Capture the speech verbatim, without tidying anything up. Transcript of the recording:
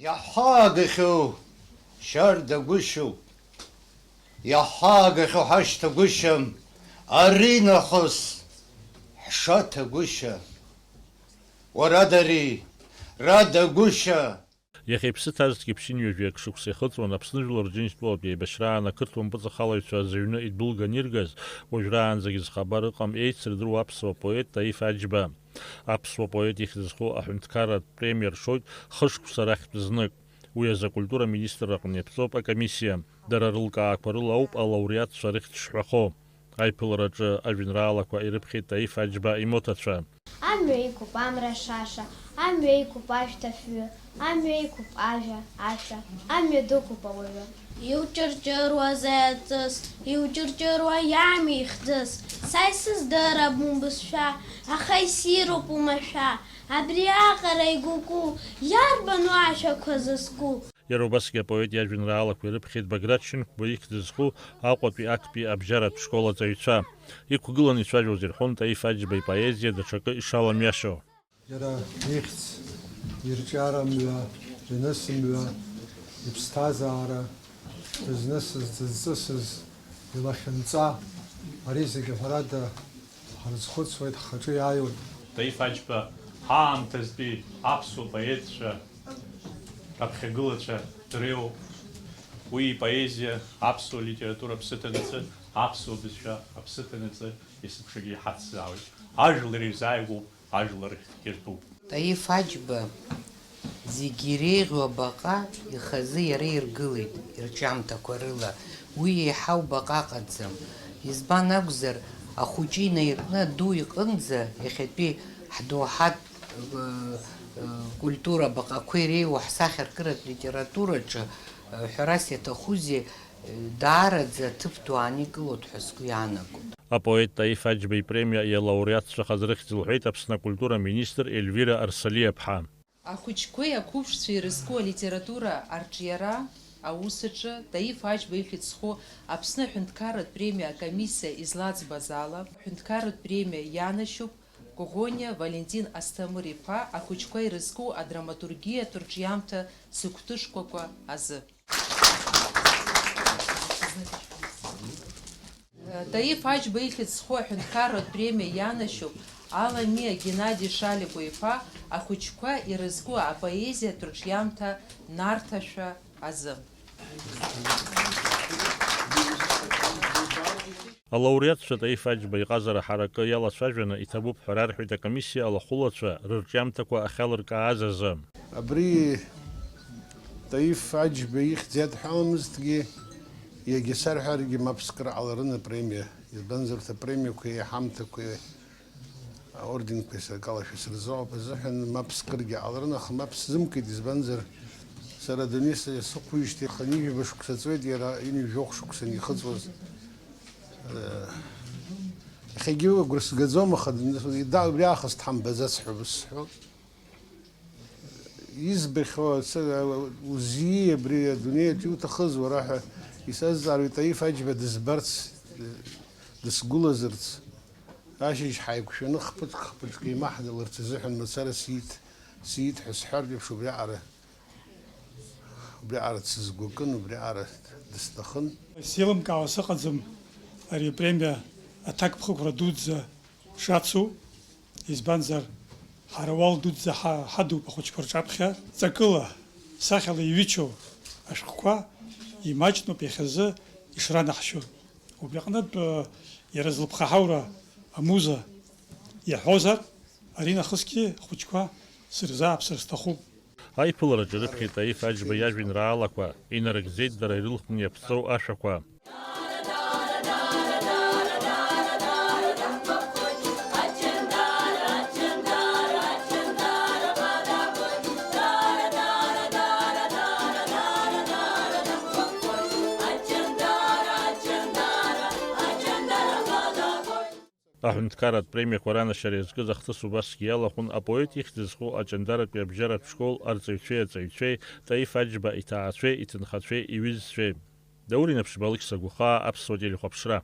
Иаҳхаагахьоу шьардагәышьоуп, иаҳхаагахьоу ҳашьҭагәышьам, ари нахыс ҳшаҭагәышьа, уара дари радагәышьа. Иахьа иԥсы ҭазҭгьы ԥшьынҩажәи акы шықәса ихыҵуан Аԥсны Жәлар Рџьынџьтәылатә еибашьраан ақырҭуа мпыҵахалаҩцәа зыҩны идәылган иргаз, уажәраанӡагьы зхабар ыҟам еицырдыруа аԥсуа поет Таиф Аџьба. Аԥсуа поет ихьӡ зху аҳәынҭқарратә премиа ршоит хышықәса рахьтә знык. Уи азы акультура аминистрра аҟны иаԥҵоуп акомиссиа. Дара рылкаақәа рыла ауп алауреатцәа рыхьӡ шҳәахо. Аиԥылараҿы ажәеинраалақәа ирыԥхьеит Таиф Аџьба имоҭацәа. Амҩа иқәуп амра шаша, амҩа иқәуп ашәҭ афҩы, амҩа иқәуп ажәа, ашәа, амҩа дықәуп ауаҩы. Иуҷырҷыруаз аҵыс, иуҷырҷыруа иами ихьӡыс, са исыздырам убызшәа, аха иссируп умашәа, абри аҟара игәыку, иарбану ашәақәа зызку? Иара убасгьы апоет иажәеинраалақәа ирыԥхьеит Баграт Шьынқәба ихьӡ зху Аҟәатәи актәи абжьаратә школ аҵаҩцәа. Иқәгыланы ицәажәоз ирҳәон Таиф Аџьба ипоезиа даҽакы ишаламҩашьо. Иара ихьӡ, ирҿиара мҩа, иныс мҩа, иԥсҭазаара, дызнысыз, дызҵысыз, илахьынҵа, ари зегьы ҳәарада ҳрызхәыцуеит, ҳхаҿы иааиуеит. Таиф Аџьба ҳаамҭазтәи аԥсуа поетцәа раԥхьагылацәа дреиуоуп. Уи ипоезиа аԥсуа литература аԥсы ҭанаҵы, аԥсуа бызшәа аԥсы ҭанаҵы есымшагьы иҳацзаауеит. Ажәлар ирзааигәоуп, ажәлар иртәуп. Таиф Аџьба зегьы иреиӷьу абаҟа ихазы иара иргылеит ирҿиамҭақәа рыла. Уи еиҳау баҟа ыҟаӡам. Избан акәзар, ахәыҷы инаиркны аду иҟынӡа иахьатәи ҳдоуҳатә, э, э, культура баҟақәа иреиуоу ҳсахьаркыратә литератураҿы, э, ҳәарас иаҭахузеи, э, даараӡа аҭыԥ ду ааникылоит ҳәа сгәы иаанагоит. Апоет Таиф Аџьба ипремиа иалауреатцәахаз рыхьӡ лҳәеит Аԥсны акультура министр Ельвира Арсалиаԥҳа. Ахәыҷқәеи ақәыԥшцәеи ирызку алитература арҿиара аус аҿы Таиф Аџьба ихьӡ зху Аԥсны аҳәынҭқарратә премиа акомиссиа излаӡбаз ала, аҳәынҭқарратә премиа ианашьоуп Коӷониа Валентин Асҭамыр-иԥа ахәыҷқәа ирызку адраматургиатә рҿиамҭа сыкәты шкәакәа азы. Таиф Аџьба ихьӡ зху аҳәынҭқарратә премиа ианашьоуп Аламиа Геннади Шаликәа-иԥа ахәыҷқәа ирызку апоезиатә рҿиамҭа нарҭашәа азы. Алауреатцәа Таиф Аџьба иҟазара ҳаракы иалацәажәаны иҭабуп ҳәа рарҳәеит акомиссиа алахәылацәа рырҿиамҭақәа ахьалыркааз азы. Абри Таиф Аџьба ихьӡ иадҳәаламызҭгьы, иагьа сарҳәаргьы мап скыр ҟаларын апремиа. Избанзар, урҭ апремиақәеи аҳамҭақәеи аорденқәеи саркалашәа сырзыҟоуп азыҳәан мап скыргьы ҟаларын, аха мап сзымкит, избанзар, сара адунеи са-, сықәижьҭеи хынҩажәаба шықәса ҵуеит, иара ҩынҩажәохә шықәса анихыҵуаз. Э, иахьагьы агәра сгаӡом, аха дын-, да, убри аахыс дҳамбаӡац ҳәа ус сҳәон. Избахьоу, цы-, узиеи абри адунеиаҿ иуҭахыз уара ҳәа исазҵааит Таиф Аџьба дызбарц, дысгәылазырц. Ашьыжь ҳаиқәшәаны хԥыҿк-хԥыҿк еимаҳдаларц азыҳәан мацара сиит, сиит ҳәа сҳәартә еиԥш убриаҟара, убриаҟара дсызгәыкын, убриаҟара дысҭахын. Сеилымкаауа сыҟаӡам ари апремиа аҭакԥхықәра дуӡӡа шацу, избанзар, ҳара уал дуӡӡа ҳа-, ҳадуп ахәыҷқәа рҿаԥхьа. Ҵакыла, сахьала иҩычоу ашәҟәқәа имаҷноуп иахьазы ишранаҳшьо. Убри аҟнытә, э, иара злыԥхаҳаура амуза иаҳәозар, аринахысгьы ахәыҷқәа сырзааԥсар сҭахуп. Аиԥылараҿы ирыԥхьеит Таиф Аџьба иажәеинраалақәа, инарыгӡеит дара ирылхны иаԥҵоу ашәақәа. Аҳәынҭқарратә премиақәа ранашьара иазкыз ахҭыс убасгьы иалахәын апоет ихьӡ зху Аҷандаратәи абжьаратә школ арҵаҩцәеи аҵаҩцәеи, Таиф Аџьба иҭаацәеи иҭынхацәеи иҩызцәеи. Даур Инаԥшьба, Алықьса Гәахаа, Аԥсуа телехәаԥшра.